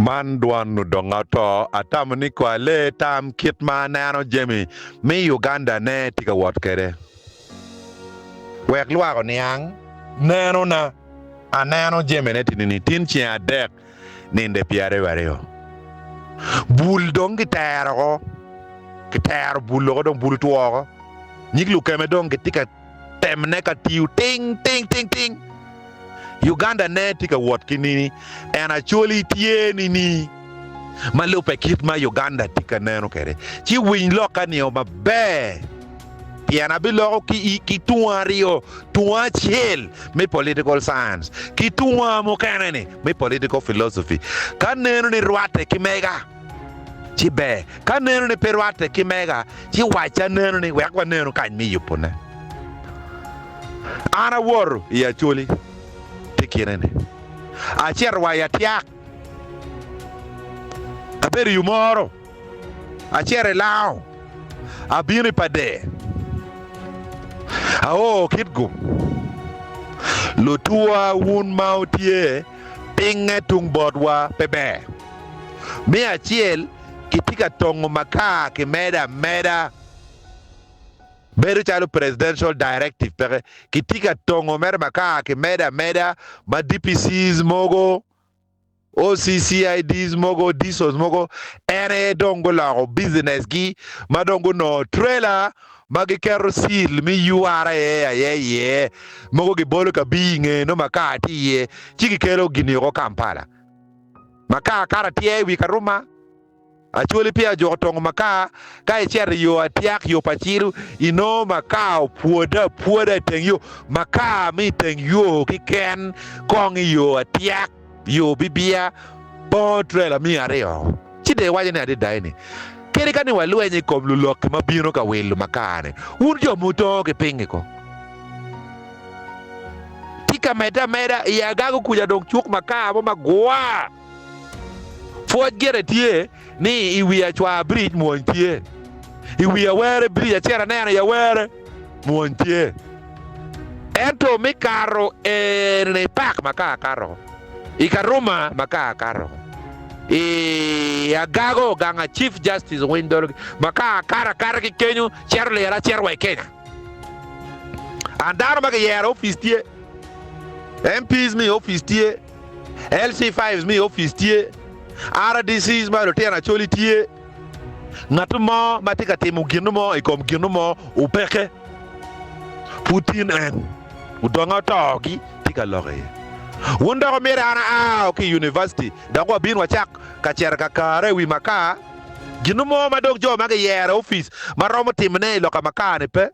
Man dwon odong ato, atamo ni ko alee tam kit ma aneno jami me Uganda ne tye ka wot kede. Wek lwak oniang neno na, aneno jami ne tye ni tin ceng adek ninde 22. Bul dong kitero ko, kitero bul oko dong bul otwo oko. Nyig lukeme dong gitye ka temne ka tiyo ting ting ting ting. Uganda ne tye ka wot ki nini? En Acholi tye nini ma lubbe kit ma Uganda tye ka neno kwede? Ci winy lokka nio maber pien abiloko ki ki tunga aryo, tunga acel me political science ki tunga mukene ni me political philosophy. Ka neno ni rwatte ki mega ci ber, ka neno ni pe rwatte ki mega ci wacca neno ni wek wanenu kany me yubone. An awoto i Acholi pi kine-ni, acito wa i Atyak, abedo i Omoro, acito i Lango, abino i Pader, ao Kitgum. Lutuwa wun ma wutye pingnge tung botwa pe ber. Me acel, kitye ka tongo makar kimedo ameda. Bedo calo presidential directive peke, kitye ka tongo mere makar kimedo ameda ma DPCs mogo, OCCIDs mogo, DISOs mogo en aye dong guloko business gi ma dong gunongo trailer ma giketo seal me URA aye iye, mogo gibolo kabir inge nongo makar tye iye ci gikelo gini oko Kampala. Makar kara tye i wi Karuma. Acholi peya ojuko tongo makar, ka icito i yo atyak yo pa Cilu, inongo makar opwodde apwoda i teng yo. Makar me i teng yo keken kong i yo atyak yo bibia bongo trela miya aryo. Ci dong iwaco ni adada eni, kadi ka ni walweny i kom luloki ma bino ka wilo makar-ni, wun jo mutongo ki piny-ngi ko. Tye ka medde ameda i agago kuca dong cuk makar mo magwar. Pwoc gire tye ni i wi acwar bridge mwony tye, i wi awere bridge acito aneno i awere mwony tye, ento me kato eni i pak ma ka akato, i Karuma ma ka akato, i Agago gang a Chief Justice Owiny Dologi ma ka akato akata ki kenyo cito lira cito wa i Kenya. An dano ma giyero opic tye, MPs me i opic tye. LC5s me i opic tye, RDCs ma lutino Acholi tye, ngat mo ma tye ka timo gin mo i kom gin mo opeke pud tin en odonge otogi tye ka lok iye. Wun dok wumito an aa ki i university dok wabin wacak ka cito ka kare i wi makar, gin mo ma dong jo ma giyero i opic ma romo timone i loka makar-ni pe.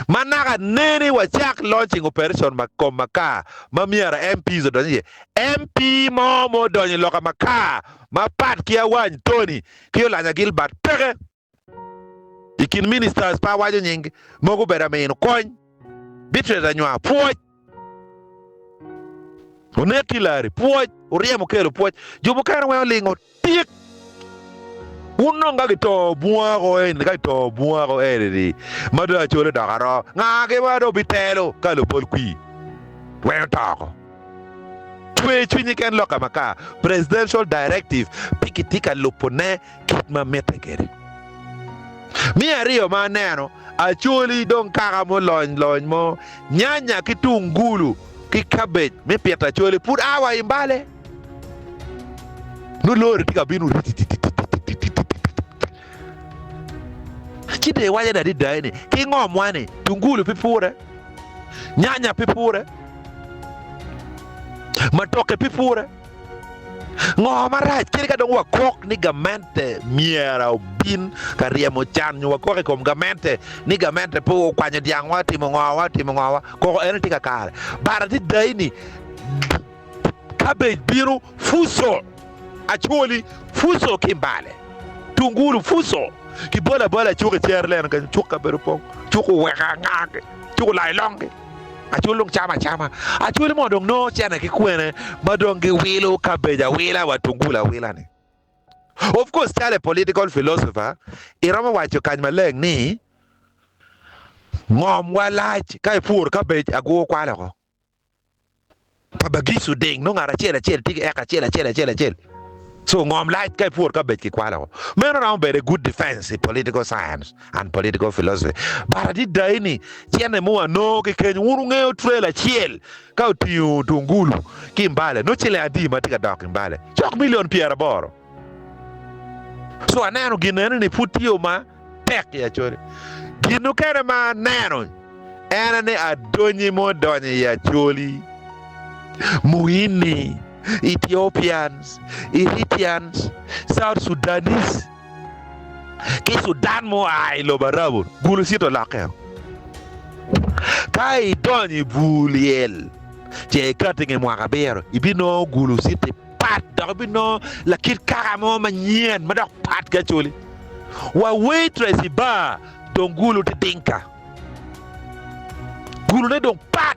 Ma naka neni wacak launching operation ma kom makar ma myero MPs odony iye. MP mo ma odonyo i loka makar ma pat ki Awany Tony ki Olanya Gilbert peke. I kin ministers pe awaco nying mogo obedo amino kony, Beatrice Anywar, pwoc. Onek Hillary, pwoc. Oryemo kelo pwoc. Jo mukene weng olingo tik. Wun dong ka gito bunga ko eni, ka gito bunga ko eni-ni, ma dong Acholi odok aroo, nga-gi ma dong bitelo ka lubol kwir weng oto oko? Cwer cwinyi ken lok amakar, presidential directive pe kitye ka lubone kit ma mitte kwede. Me aryo ma aneno, Acholi dong kaka mulony lony mo, nyanya ki tungulu ki kabej me pito Acholi pud a wa i Mbale. Nongo lori tye ka bino ci dong iwaco ni adada ni ki ngomwa ni tungulu pe pure, nyanya pe pure, matoke pe pure. Ngo marac kadi ka dong wakok ni gamente myera obin ka ryemo can nyo wakok i kom gamente ni gamente pe okwanyo dyangwa otimo ngowa otimo ngowa koko eno tye kakare but adada ni Kabej bino fuso Acholi fuso ki Mbale tungulu fuso ki bolo abola cuk i cer leno kenyo cuk kabedo pong cuk oweko anga ki cuk olai long ki Acholi dong camo acama Acholi mo dong nongo cene ki kwene ma dong giwilo kabej awila wa tungulu awila ni of course calo i political philosopher iromo waco kany maleng ni ngom wa lac ka ipuro kabej agur kwalo oko. Pa Bagic oding nongo ngat acel acel tye ki eka acel acel acel acel. So ngom lac ka ipwod ka bec kikwalo. Meno romo bedo a good defense i political science and political philosophy. But adida eni cene mo anongo ki kenyo wun wungeyo trailer acel ka otingo tungulu ki i Mbale nongo ciling adi ma tye ka dok i Mbale? Cok million 80. So aneno gin eno ni pud tye ma tek i Acholi. Gin mukene ma aneno en ni adonyi mo donyo i Acholi, Muhindi, Ethiopians, Eritreans, South Sudanese ki Sudan mua i lobo Arabu gulu cito olokke. Ka idonyo i bur lyel ce ikati nge mwaka abiro ibinongo gulu citi pat dok ibinongo lakit kaka mo manyen ma dok pat ki Acholi. Wa waitress i bar dong gulu tye dinka. Gulune dong pat.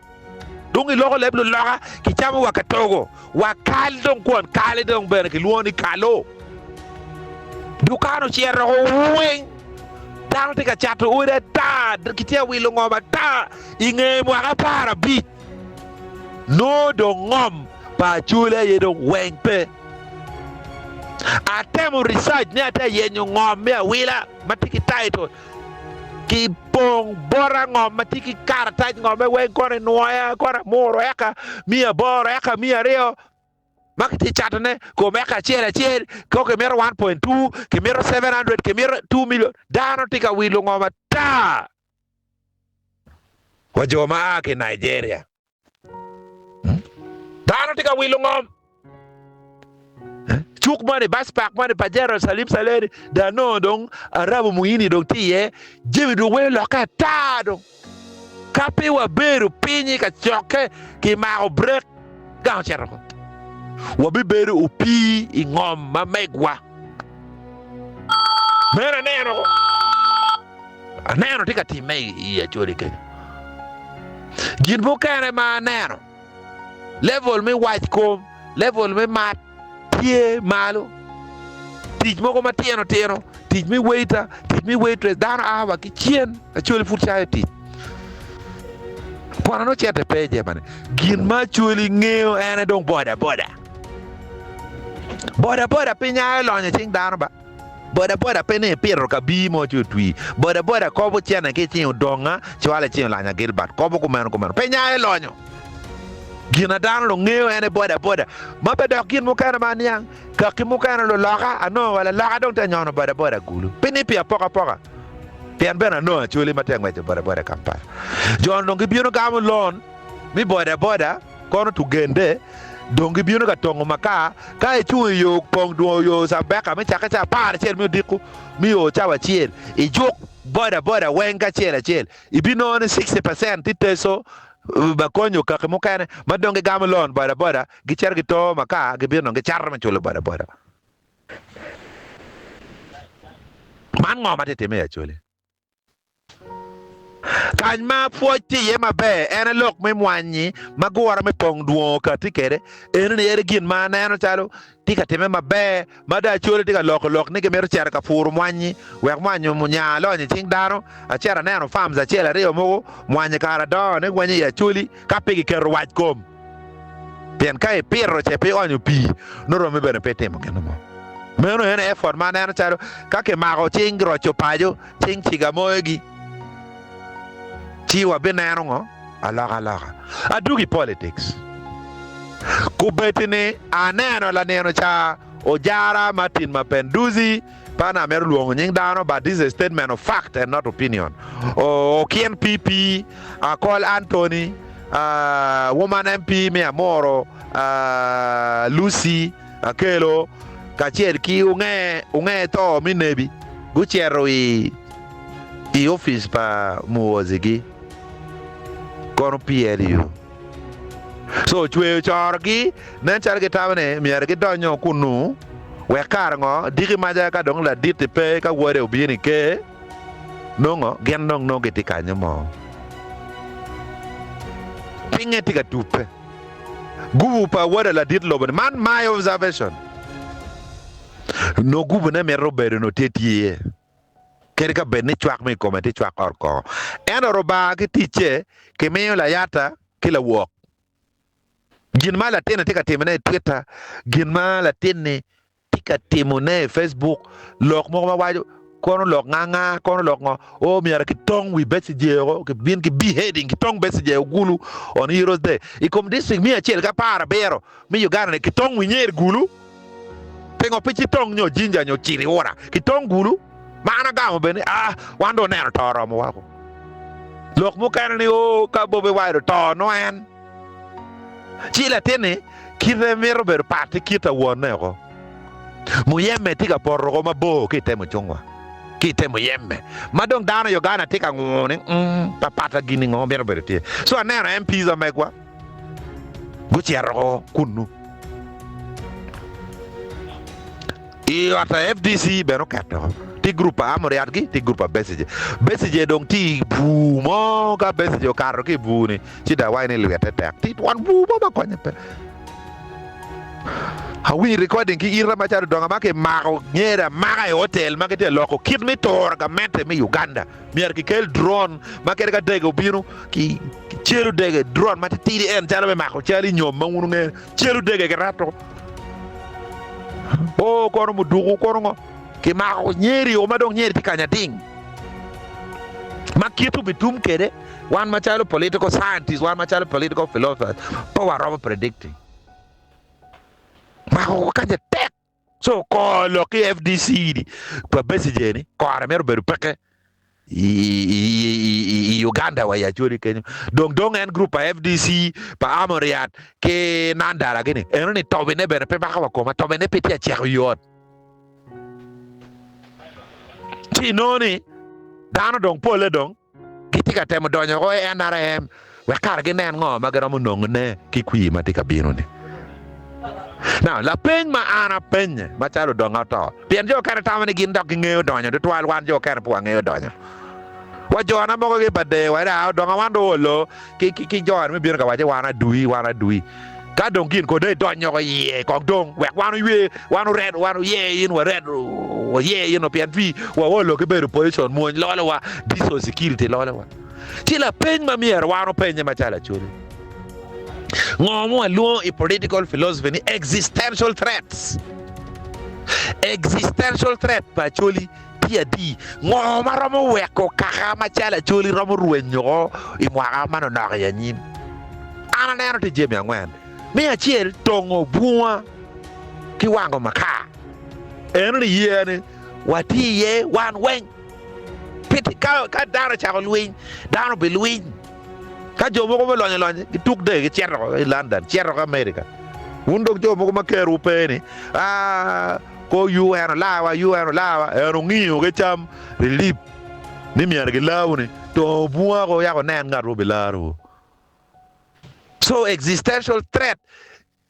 Dong iloko leb luloka, kicamo wa katogo, wa kal dong kwon kale dong bene kilwongo ni kalo. Dukan ocito weng. Dano tye ka cato odi ata, kitye ka wilo ngom ata. I nge mwaka 15, nongo dong ngom pa Acholi aye dong weng pe. Atemo research ni atye ka yenyo ngom me awila ma tye ki title. Ki pong bota ngom ma tye ki karatac ngomme weng kono i nwoya kono amuro eka miya aboro eka miya aryo ma kitye catone kom eka acel acel ko kimito 1.2 kimito 700 kimito 2 million dano tye ka wilo ngom ata wa jo ma a ki Nigeria. Dano tye ka wilo ngom. Cuk moni, bus park moni, Pajero, Salim Saleh, dano dong Arabu muyini dong tye iye, jami dong weng olokke ata dong. Ka pe wabedo piny i kacokke kimako brek gang ocito ko. Wabibedo opii i ngom ma megwa. Meno aneno ko. Aneno tye ka timme i Acholi kenyo. Gin mukene ma aneno, level me wac kom, level me mat tye malo. Tic mogo matino tino, tic me waiter, tic me waitress, dano a wa ki cen, Acholi pud cayo tic. Kwana nongo cente pe i jemane. Gin ma Acholi ngeyo en aye dong boda boda. Boda boda pe nyayo lonyo i cing dano ba. Bodaboda pe ni ipito kabir mo ci otwi. Bodaboda kobo cene ki i cing odonga cwalo i cing olanya Gilbert. Kobo kumeno kumeno. Pe nyayo lonyo. Gin a dano dong ngeyo en aye bodaboda. Ma pe dok gin mukene ma aniang, kaki mukene luloka, anongo wa laloka dong tye nyono bodaboda gulu. Pe ni pi apokapoka. Pien bene anongo Acholi ma tye ngweco bodaboda i Kampala. Jo-ni dong gibino gamo loan mi bodaboda. Kono tugende dong gibino ka tongo makar. Ka icung i yo pong dwongo yo Cabeka me cakke ca 11 me odiko me o cawa acel, ijuk boda boda weng kacel acel, ibinongo ni 60 percent tye teco bakonyo kaki mukene ma dong gigamo loan boda boda gicito gito makar gibino dong gicato me culo boda boda. Man ngo ma tye timme i Acholi? Kany ma pwoc tye iye maber en aye lok me mwanyi ma gure me pong dwongo okatti kwede. Enoni aye gin ma aneno calo tye ka timme maber ma dong Acholi tye ka loko lok ni gimito cito ka puro mwanyi wek mwanyi onya lony i cing dano. Acito aneno farms acel aryo mogo mwanyi kara dongo ni gwenyo i Acholi ka pe giketo wac kom pien ka ipito ce pe ionyo pii nongo romi bene pe itimo gin mo. Meno en aye effort ma aneno calo ka kimako cing roco paco cing ciga moyogi ci wabineno ngo alokaloka. Adwogi politics kubedi ni aneno lanino ca ojara Martin Mapenduzi pe an amito lwongo nying dano but this is a statement of fact and not opinion Okin PP Akol Anthony woman MP me Amoro Lucy Akelo kacel ki unge unge to me nebi gucito i i opic pa muwozigi kono PLU. So ocweyo corogi nen calo gitamo ni myero gidonyo kunnu wek kare ngo diki maca ka dong ladit-ti pe ka wode obino i ker nongo gin dong nongo gitye kanyo mo. Pinge tye ka tubbe. Gubu pa wada ladit lobo-ni. Man my observation. Nongo gubune mito bedo nongo tye tye. Kadi ka bed ni cwak me i kome tye cwak ot kongo. Ento Rubanga ki ticce kimiyo layata ki lawok. Gin ma latinni tye ka timone i Twitter, gin ma latinni. kitye ka timone i Facebook lok mogo ma waco kono lok nga nga kono lok ngo o myero kitong wi Besigye oko kibin ki beheading kitong Besigye ogulu on Heroes Day i kom district miya acel ki 70 me Uganda ni kitong wi nyer gulu pingo pe citong nyo Jinja nyo Ciriura kitong gulu ma an agamo bene ni ah wan dong oneno to oromo wako lok mukene ni o ka Bobi Wine oto nongo en Ci latin-ni kite mito bedo pat ki kit a wonne oko. Muyeme tye ka poto oko mabor ki i te mucungwa, ki i te muyeme ma dong dano i Uganda tye ka ngur ni, mm, papata gini ngo mito bedo tye. So aneno MPs ma megwa gucito oko kunnu. I ot pa FDC bene oketo tye gurup pa Amuriat-gi tye gurup pa Besigye. Besigye dong tye i bur mo ka Besigye okato ki i bur-ni ci dong awaco ni lwite tek tye twon bur mo ma konye pe. Awinyo recording ki ita macalo donga ma kimako nyere amaka i hotel ma gitye ka loko kit me turo gamente me Uganda. Myero kikel drone ma kadi ka dege obino ki celo dege drone ma titidi en calo me mako cal i nyom ma wun wungeyo celo dege ki reto o kono muduku kono ngo kimako nyeri o ma dong nyeri tye kanya ding ma kit obitum kede wan macalo political scientists wan macalo political philosophers pe waromo predicting mako kanya tek So kor lok ki FDC ni pa Besigye ni kore mito bedo peke i Uganda wa i Acholi kenyo. Dong dong en group pa FDC pa Amuriat ki Nandala gini eno ni tobine bene pe mako wa koma tobine pe tye aceko yot. Ci inongo ni dano dong pole dong Gitye ka temo donyo woko i NRM wek kara ginen ngo ma giromo nongone ki kwir ma tye ka bino-ni. Now, lapeny ma an apenye macalo odonga oto, pien jo okene tamo ni gin dok gingeyo donyo tutwal, wan jo okene pe wangeyo donyo. Wa jona mogo ki badewa ni, ah, odonga wan dong olo ki, ki, ki joni me bino ka wacci wan adui, wan adui. Ka dong gin kode idonyo woko iye kong dong wek wan oywe, wan ored, wan oye in, wared, waye in, pien pi waolo ki bedo opposition mwony lolowa, diesel security lolowa. Ci lapeny ma myero wan openye macalo Acholi, ngo ma walwongo i political philosophy ni existential threats? Existential threat pa Acholi tye adi? Ngo ma romo weko kaka macalo Acholi romo rwenyo oko i mwaka manonok i anyim? An aneno tye jami angwen. Me acel, tongo bunga ki wango makar. Eno ni yeya ni watye iye wan weng. Piti ka, ka dano ocako lwiny, dano bilwiny. Ka jo mogo mulonyo lonyo gituk dege gicito i London, cito i America. Wun dong jo mogo ma kerwu pe ni, ah, Ko UN olawa, UN olawa, en ongiyo ki cam rilip ni myero gilawu ni to bunga ko yak onen ngat mo bilarowu. So existential threat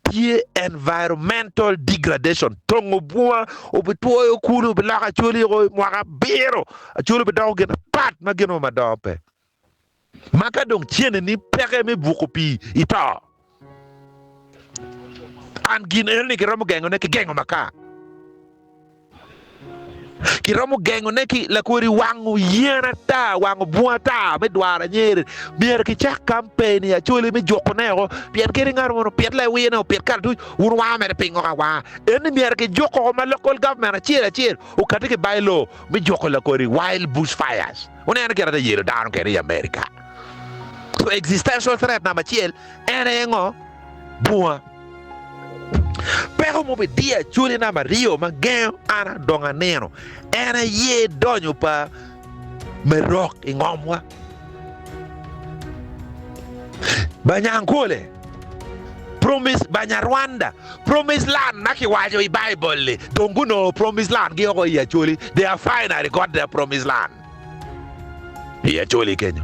tye environmental degradation, tongo bunga obitwoyo kulu obiloko acholi oko mwaka abiro, acholi obidoko gin apat ma gin mo madongo pe. Ma ka dong cene ni peke me buko pii i to. An gin eno ni kiromo gengo ne ki gengo makar. Kiromo gengo ne ki lakweri wango yen ata, wango bunga ata me dwaro anyeri. Myero kicak kampen i Acholi me juko ne oko, pien kadi ngat mono opit lawine, opit kalatuc, wun wango mere piny oko awanga. En ni myero kijuk oko ma local government acel acel okati ki bylaw me juko lakweri wild bush fires. Wuneno kit ate yelo dano kede i America. So existential threat namba acel en aye ngo? Bunga. Peko mo bidiyo acholi namba aryo ma gengo an adongo anino en aye donyo pa merok i ngomwa. Banyankole promise Banyarwanda promise land ma kiwaco i Baibul-li dong gunongo promise land gi oko i Acholi they have finally got their promise land i Acholi kenyo.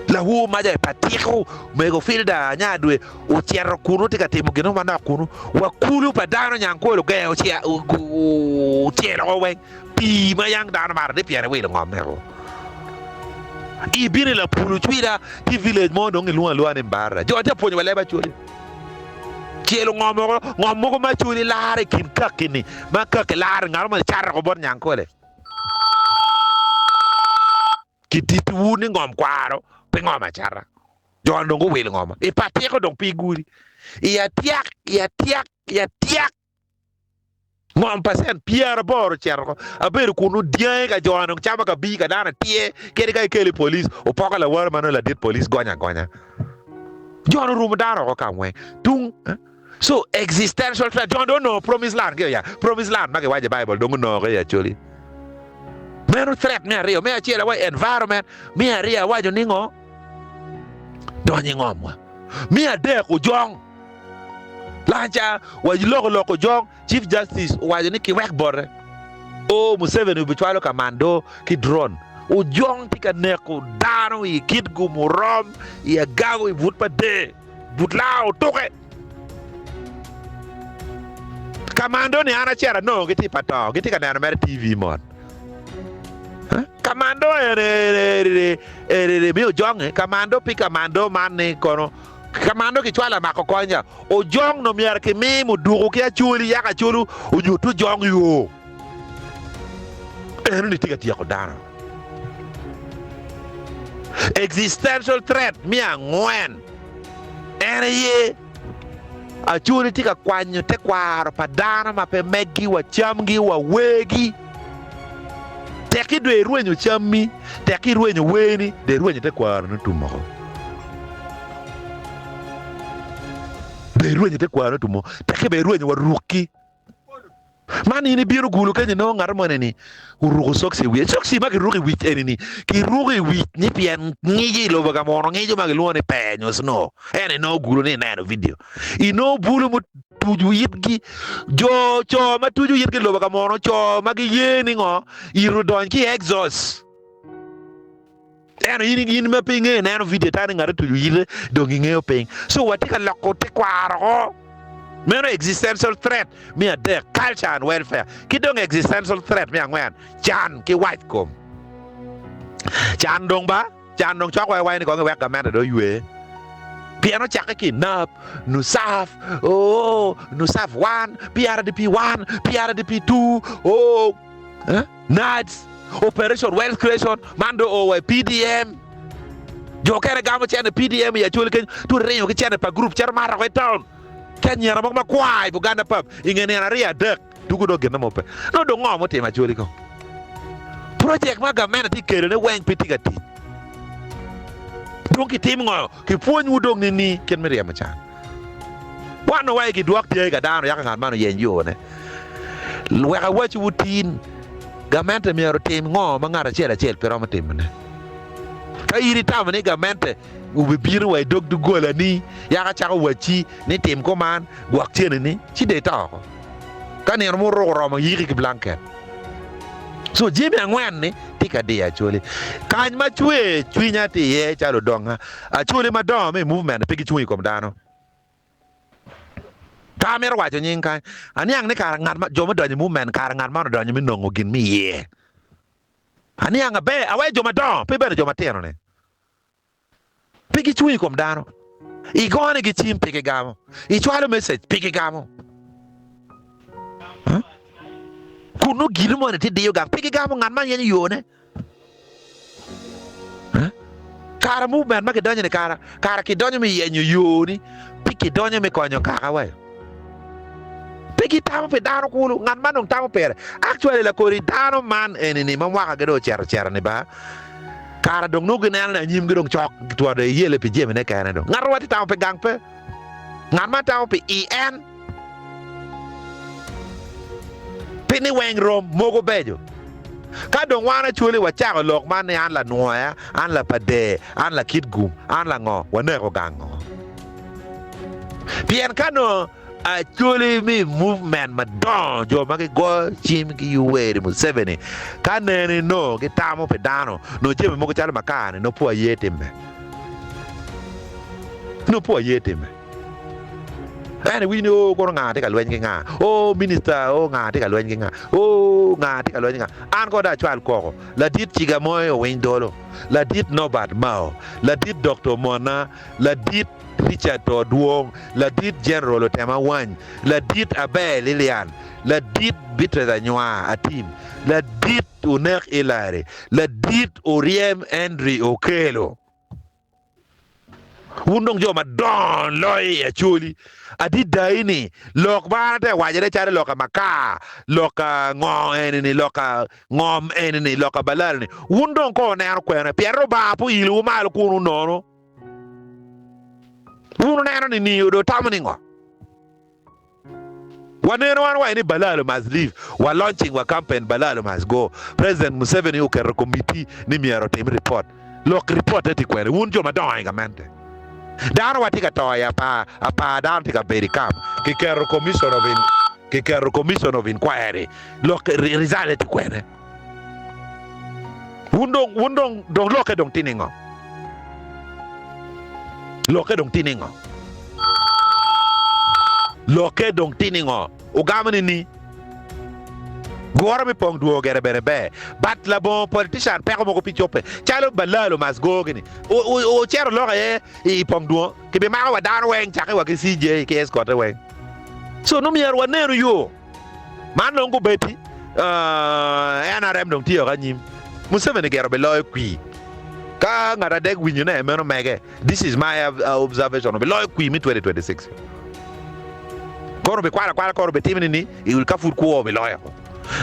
Lawur maca i Patiko mego Filda Anyadwe ocito kunu tye ka timo gin mo manok kunu wa kulu pa dano Nyankwol ogengo ocelo oko weng pii ma yang dano mato ni pien ewilo ngom mego. Ibino i Lapul Ocwila tye village mo dong gilwongo alwonga ni Mbarara. Jo tye ka pwonyo wa leb Acholi. Celo ngom moko, ngom mogo ma Acholi laro i kin kaki-ni, ma kaki laro ngat mo cato woko bot Nyangkole. Kitittiwu ni ngom kwaro pe ngom acata. Jo-ni dong guwilo ngom. I Patiko dong pe igudi. I Atyak, i Atyak, i Atyak. Ngom pacent 80 ocito oko. Abedo kunnu dyangi ka jo dong camo ka bii ka dano atye kadi ka ikelo i police opoko lawara ma nongo ladit police gonyo agonya. Jo-ni orumo dano oko ka weng tung so existential threat jo-ni dong onongo promise land ki oya promise land ma kiwaco i Bible dong onongo ki i Acholi. Meno threat me aryo. Me acel awaco environment, me aryo awaco ni ngo? Donyo i ngomwa. Me adek ojong. Lanca waloko lok ojong, Chief Justice owaco ni kiwek bote. O Museveni obicwalo kamando ki drone. Ojong tye ka neko dano i Kitgum, Orom, i Agago, i but pa Dee, but Lao, otuke. Kamando ni an acito anongo gitye i pa to, gitye ka neno mere TV mot. Kamando ene ene mi ojonge, kamando pi kamando man ni kono Kamano kicwalo amako kony ca, ojong no myero kimi muduku ki acholi yaka acholi onyut ojong yo. Eno ni tye ka tyeko dano. Existential threat me angwen en aye acholi tye ka kwanyo tekwaro pa dano ma pe meggi wa camgi wa wergi. Tekki dong irwenyo cammi, tekki irwenyo werni, dong irwenyo tekwaroni otum woko. Dong irwenyo tekwaroni otum woko, tekki bene irwenyo wa rukki. Man in ibino gulu kenyo inongo ngat mo eni oruko cokci i wiye. Cokci ma kiruko i wic eni-ni, kiruko i wic ni pien ngico i lobo ka muno ngico ma kilwongo ni pee nyo snow. Ento inongo gulu ni ineno vidio. Inongo bulu tucu itgi. Jo co ma tucu itgi i lobo ka mono co ma giye ni ngo it odony ki i exhaust. Ento in in ma pe ingeyo neno video itamo ni ngat otucu ite dong ingeyo piny. So watye ka loko tekwaro ko. Meno existential threat me adek, culture and welfare. Ki dong existential threat me angwen, can ki wac kom. Can dong ba? Can dong cok wa iwaco ni kong iwek gamente dong oywe. Pien ocakke ki i nap, NUSAF, oo, NUSAF 1, PRDP 1, PRDP 2, oo, eh, NAADS, Operation Wealth Creation, man dong oo wa i PDM. Jo okene gamo cene PDM i Acholi kenyo, tu ringo ki cene pa gurup cito mato i town. Ki anyira mogo makwar i Buganda pub i nge nino aryo adek. Tugo dong ginne mo pe. Nongo dong ngo mutimo Acholi kong? Project ma gamente tye kelone weng pe tye ka tic. Dong kitim ngo? Kipwonywu dong nini kit me ryemo can? Wan wa kidwok tye ka dano yaka ngat man oyeny yone. Wek awacciwu tin, gamente myero otim ngo ma ngat acel acel pe romo timone. Ka in itamo ni gamente obibino wa i dog dogolani yaka cako wacci ni tim kuman, gwok ceneni, ci dong ito oko. Ka nino mo oruko oromo yiki ki blanket. So jami angwen-ni tye ka diyo Acholi. Kany ma cwer cwinya tye iye calo odonga, Acholi madongo me i movement pe gicung i kom dano. Pe amito waco nying kany. Aniang ni kara ngat ma jo mudonyo i movement kara ngat man odonyo me nongo gin me iye. Aniang aber aweyo jo madongo pe bene jo matino-ni. Pe gicung i kom dano. Igonegi cim pe gigamo. Icwalo message pe gigamo. Kun nongo gino moni tye diyo gang pe gigamo ngat man yenyo yone. Kara movement ma kidonyo ni kara kara kidonyo me yenyo yoni pe kidonyo me konyo kaka wa. Pe gitamo pi dano kulu ngat man dong tamo pire. Actually lakodi dano man eni ni ma mwaka gi dong ocito cito ni ba Kara dong nongo gineno ni anyimgi dong cok, twero dong iyele pi jamine kene dong. Ngat ma tye tamo pi gang pe. Ngat ma tamo pi i en. Pi ni weng rom, mogo beco. Ka dong wan Acholi wacako lok man ni an lanwoya, an lapader, an lakit gum, an lango, waneko gang ngo? Pien ka nongo Acholi mi movement madongo jo ma gigoyo cim ki Yoweri Museveni ka neni nongo gitamo pi dano nongo jami mogo calo makar ni nongo pud aye timme nongo pud aye timme ento iwinyo ni oo kono nga tye ka lweny ki nga oo minista oo nga tye ka lweny ki nga oo nga tye ka lweny ki nga an kono dong acwal koko ladit Ciga Moi Owiny Dolo ladit Nobert Mao ladit Doktor Mona ladit Richard to dwong, ladit General Otema Awany, ladit Aber Lilian, ladit Beatrice Anywar Atim, ladit Onek Hillary, ladit Oryem Henry Okello. Wun dong jo madongo loyo i Acholi. Adidai ni lok ma an atye ka wacone calo lok a makar, lok a ngo eni-ni, lok a ngom eni-ni, lok a balalo-ni, wun dong kong wuneno kwene, pien Rubanga pe oilowu malo kun wunono. Wun wuneno ni-ni, dong wutamo ni ngo? Waneno wan waco ni Balalo must leave, wa launching wa campaign Balalo must go. President Museveni oketo committee ni myero otim report. Lok report-te tye kwene? Wun jo madongo i gamente. Dano wa tye ka to i apar, apar dano tye ka bedo i camp. Kiketo commission of in, kiketo commission of inquiry. Lok result-te tye kwene? Wun dong, wun dong, dong lokke dong tye ningo? Lokke dong tye ningo? Lokke dong tye ningo? Ogamo ni ni, Gure me pong dwo gere bene ber, but labongo politician peko mogo pi cobbe. Calo balalo must go gini. Ocito lok aye i pong dwo, kibimako wa dano weng cakke wa ki CJ ki escort-te weng. So nongo myero wanenu yo. Man dong gubedi NRM dong tye woko anyim. Museveni gire obiloyo kwir. Ka ngat adek winyo ne meno mege. This is my observation. Obiloyo kwir me 2026. Kono obikwalo akwala kono obitimo ni ni ka pud kwo obiloyo.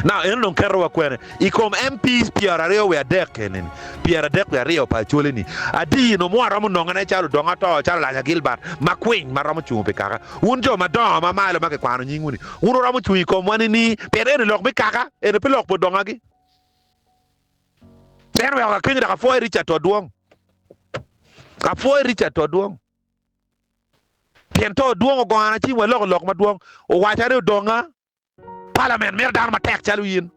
Now eno dong keto wa kwene i kom MPs 22 wiye adek eni ni 32 pa Acholi ni adi no mo aromo nongo ne calo Odonga Too calo Lanya Gilbert ma kwiny ma romo cungo pi kaka. Wun jo madongo ma malo ma kikwano nyingwu-ni, wun wuromo cung i komwa nining? Pien eni lok me kaka, eni pe lok pa odongagi. En oweko kakenyo dok apwoyo Richard Todwong. Apwoyo Richard Todwong. Pien Todwong ogona ci waloko lok madwong. Owaca ni odonga. Parliament mito dano matek calo in.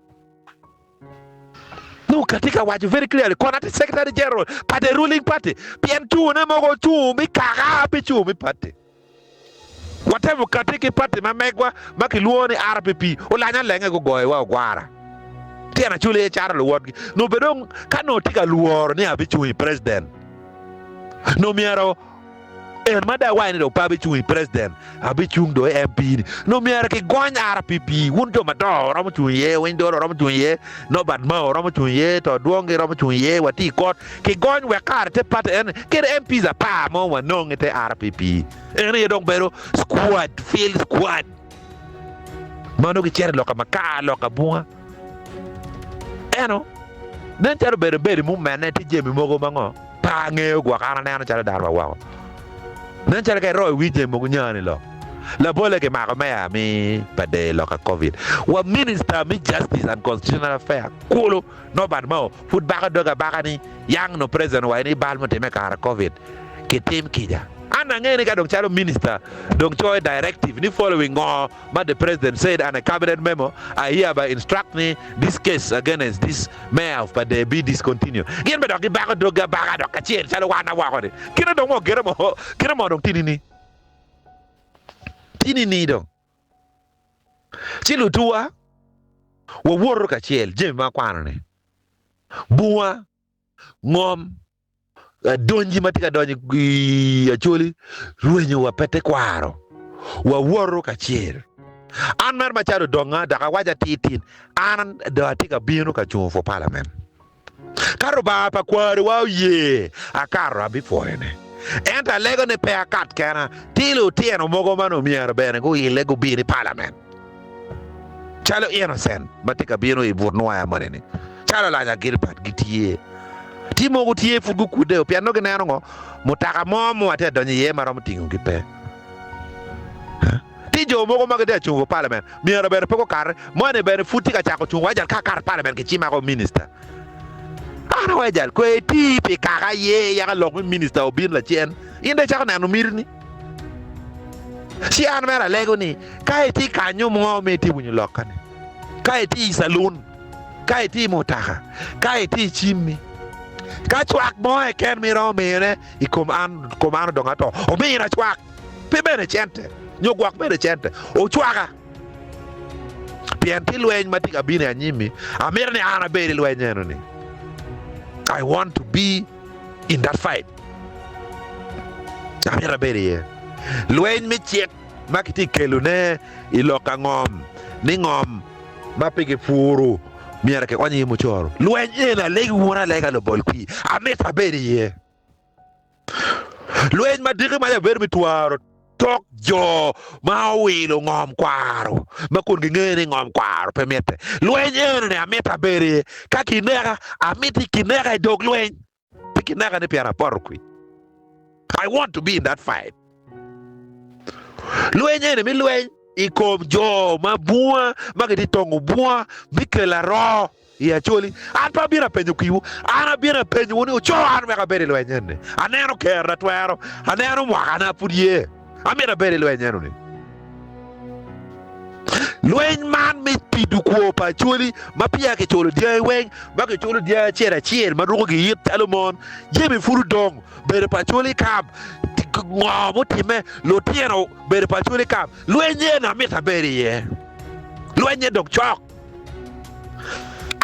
Nongo ka tye ka waco very clearly kono atye secretary general pa the ruling party pien cungone mogo cung me kaka pe cung me party. Watemo kati ki party ma megwa ma kilwongo ni RPP olany alenge gugoyowa ogwara. Tyen acoli aye cato luwotgi. Nongo bed dong ka nongo tye ka lworo ni abicung i president nongo myero En ma dong awaco ni dong pe abicung i president, abicung dong i MP ni, nongo myero kigony RPP, wun jo madongo wuromo cung iye, Winy Dolo romo cung iye, Nobert Mao romo cung iye, To Dwongi romo cung iye, watye i kot, kigony wek kare te party eni, kadi MPs apar mo wanong i te RPP, en aye dong bedo squad, field squad ma nongo gicito i loka makar, loka bunga. Eno, nen calo obedo bedo mumene tye jami mogo ma ngo? Pe angeyo gwok an aneno calo dano ma woko. Nen calo ka iroyo wi jami mogo nyani lok. Labolle kimako meya mi pa der loka covid wa minister me justice and constitutional affair kulu Norbert Mao pud bako doge abaka ni yang no president owaco ni bal mutime kare covid kitim kica. An angeyo ni ka dong calo minister dong coyo directive ni following ngo ma the president said and a cabinet memo I hereby instruct ni this case against this mayor of Pader be discontinued. Gin bene dok gibako doggi abaka dok kacel calo wan awoko ni. Kite dong mo kite mo kite mo dong tini ni. Tini ni dong. Ci lutuwa wawoto kacel jami ma akwano ni. Bunga ngom Adonyi ma tye ka donyo i Acholi rwenyo wa pe tekwaro, wawoto kacel. An mere macalo odonga dok awaco atir tin, an dong atye ka bino ka cungo for parliament. Ka Rubanga pa kwariwa oye akato abipwoyone. Ento alego ni pe akat kena, tye lutino mogo ma nongo myero bene guile gubin i parliament. Calo Innocent ma tye ka bino i but nwaya moni-ni, calo Alanya Gilbert gitye. Tye mogo tye pud gukudde pien nongo gineno ngo mutoka mo ma watye ka donyo iye ma romo tingogi pe. Tye jo mogo ma gitye ka cungo parliament myero bene pe gukati moni bene pud tye ka cako cungo wajal ka akato parliament kicimako minista. An awajal kwe iti pi kaka ye yaka lok me minista obin lacen in dong icako neno mitini. Ci an mere alego ni ka itye kanyo mo ma itye winyo lokka-ni, ka itye i calun, ka itye i mutoka, ka itye i cimmi, ka cwak mo keken ma iromo miyone i kom an, kom an odong ato, omina cwak, pe bene cente, nyo gwok bene cente, ocwaka. Pien tye lweny ma tye ka bino i anyimmi, amito ni an abed i lweny eno-ni. I want to be in that fight. Amito abed iye. Lweny me cik ma kitye ka kelone i lok ka ngom ni ngom ma pe kipuro myero kiony iye mucoro. Lweny eni alegi wun alega lubol kwir, amito abed iye. Lweny ma diki maca bedo me twaro tok jo ma owilo ngom kwaro ma kun gingeyo ni ngom kwaro pe mitte. Lweny eno-ni amito abed iye. Ka kineka, amiti kineka i dog lweny. Pe kineka ni pien apoto kwi. I want to be in that fight. Lweny eni mi lweny i kom jo ma bunga ma gitye tongo bunga mi kelo aroo i Acholi. An pe abino apenyo kiwu, an abino apenyowu ni wuco an wek abed i lweny eni. Aneno kerna twero, aneno mwakana pud ye, amito abed i lweny eno-ni. Lweny man me pido kwo pa Acholi ma peya kiculo dyangi weng, ma kiculo dyangi acel acel ma ruko giyit calo mon, jami pud odong, bedo pa Acholi kam, ngo mutimme, lutino bedo pa Acholi kam. Lweny eni amito abed iye. Lweny-nye dong cok.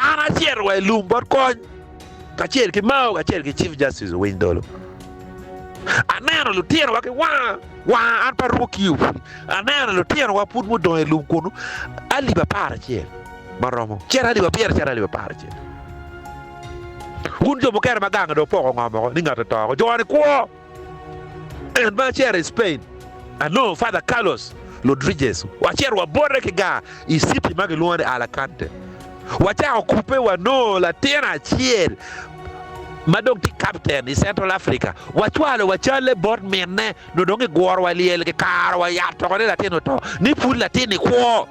An acito wa i lum bot Kony kacel ki Mao kacel ki Chief Justice Owiny Dolo. Aneno lutinowa ki wanga, wanga an pe aruko kiyo pud. Aneno lutinowa pud mudongo i lum kunu alip 11 ma romo, cito alip abiro cito alip 11. Wun jo mukene ma gang dong opoko ngom woko ni ngat oto woko, jo-ni kwo. En ma acito i Spain, anongo Father Carlos Rodriguez. Wacito wabote ki gar i citi ma kilwongo ni Alicante. Wacako kubbe wanongo latin acel ma dong tye kapten i Central Africa. Wacwalo wacalle bot minne, nongo dong giguro wa lyel, kikaro wa yat woko ni latin oto, ni pud latin-ni kwo.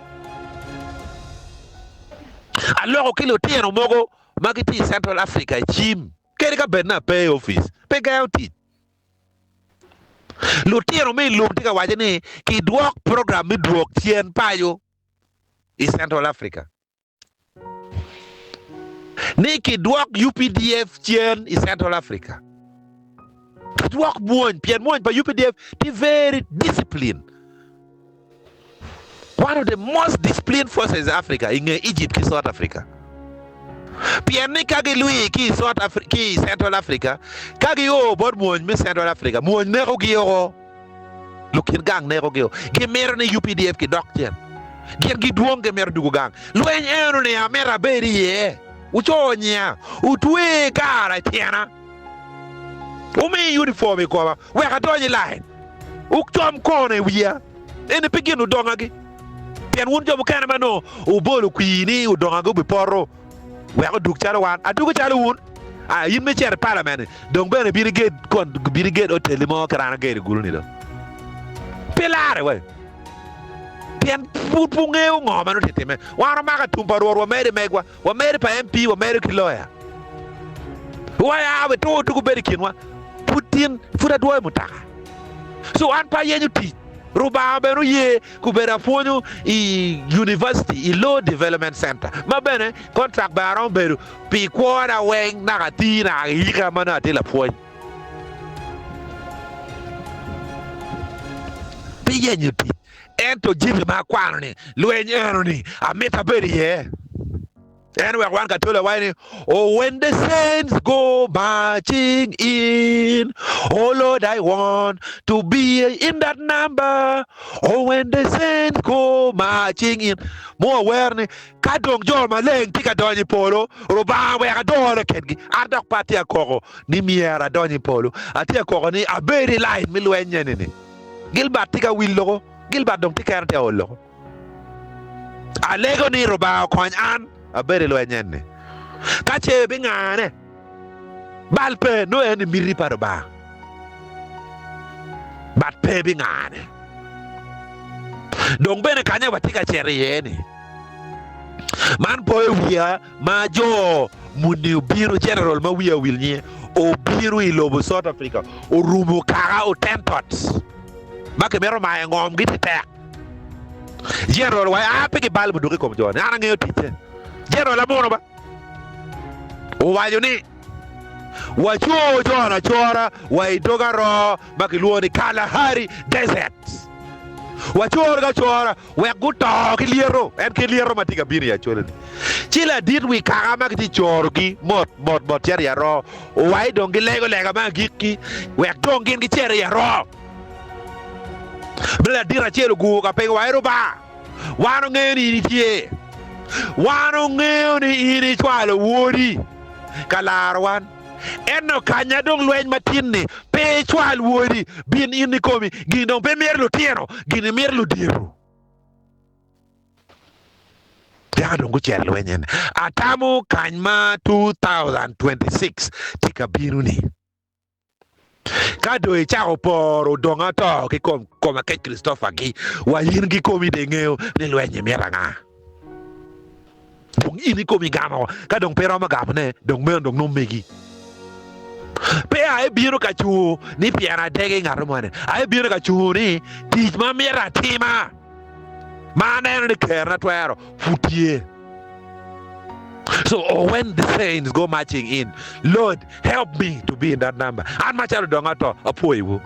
Aloko ki lutino mogo ma gitye i Central Africa i cim. Kadi ka bed ni ape i opic, pe gengo tic. Lutino me i lum tye ka waco ni kidwok program me dwok cen paco i Central Africa. Ni kidwok UPDF cen i Central Africa. Kidwok mwony pien mwony pa UPDF tye very discipline. One of the most disciplined forces in Africa i nge Egypt ki South Africa. Pien ni ka gilwi ki i South Afri ki i Central Africa, ka gio bot mwony me Central Africa, mwony nekogi oko. Lukin gang nekogi oko. Gimito ni UPDF gidok cen. Gin gidwong gimito dugo gang. Lweny eno-ni amito abed iye. Wuco nyinga, wutwe gara i tyena. Wumi uniform i koma wek adony i lain. Wucom kono i wiya. Eni pe gin odongagi, pien wun jo mukene ma nongo wubolo kwir ni odongagi obipoto wek odug calo wan. Adugo calo wun. Ah, in me cito i palament-ni, dong bene ibino iged kon, bino iged otelli mo kirano gedo i gulu-ni do. Pe larre wai. Pien pud pe wungeyo ngo ma nongo tye timme. Wan wamako atum pa Rwot, wamedo i megwa. Wamedo pa MP, wamedo ki loya. Waya we tur tuku bedo i kinwa. Pud tin, pud adwoyo mutoka. So an pe ayenyo tic. Rubanga bene oye kubedo apwonyo i university i Law Development Center ma bene contract bene aromo bedo pi kwona weng naka ati naka kiyika ma nongo atye lapwony. Pe yenyo tic. Ento jami ma akwano-ni, lweny eno-ni, amito abed iye. En wek wan Katoli waco ni, Oh, when the saints go marching in, oh Lord, I want to be in that number. Oh, when the saints go marching in. Mo awer ni, ka dong jo maleng tye ka donyo i polo, Rubanga wek adore kedgi. An dok pe atye akoko ni myero adony i polo. Atye akoko ni abed i lain me lweny eni-ni. Gilbert tye ka wil loko. Gilbert dong tye kene tye ka ol loko. Alego ni Rubanga okony an abed i lweny eni. Ka ce bingane, bal pe, nongo en ni miti pa Rubanga. But pe bingane. Dong bene kanya watye ka cito iye ni, man poyo wiya ma jo muni obino, general ma wiya owil nyinge, obino i lobo South Africa, orumo kaka Hottentots ma kimito mayo ngomgi tetek. General wa a pe gibalo muduku i kom jo-ni, an angeyo ticce. General amuno ba owaco ni wacor jo-ni acora wa i dog aroo ma kilwongo ni Kalahari Desert. Wacorgi acora wek guto ki lyeto, en ki lyeto ma tye ka bino i Acholi-ni. Ci ladit wi kaka ma gitye corogi mot mot mot cito i aroo, owaco dong gilego lega me agikki wek dong gin gicit i aroo. Me ladit acel ogur ka piny owaco, Rubanga, wan ongeyo ni in itye, wan ongeyo ni in icwalo Wodi ka laro wan. Ento kanya dong lweny matin-ni, pe icwal wodi, bin in ikomi. Gin dong pe mito lutino, gin mito ludito. Dako dong gucito i lweny eni. Atamo kany ma 2026 tye ka bino-ni. Ka dong icako poro odong ato ki kom kom akec Christopher gi wa in ki komi dong ingeyo ni lweny-nyi mito anga. Dong in ikomi igamo ka dong pe iromo gamone dong meno dong nongo megi. Pe aebino ka cungo ni pien adegi ngat moni, aebino ka cungo ni tic ma mito atima ma aneno ni kerna twero pud tye. So oh, when the saints go marching in, Lord, help me to be in that number. An macalo dong ato, apwoyiwu.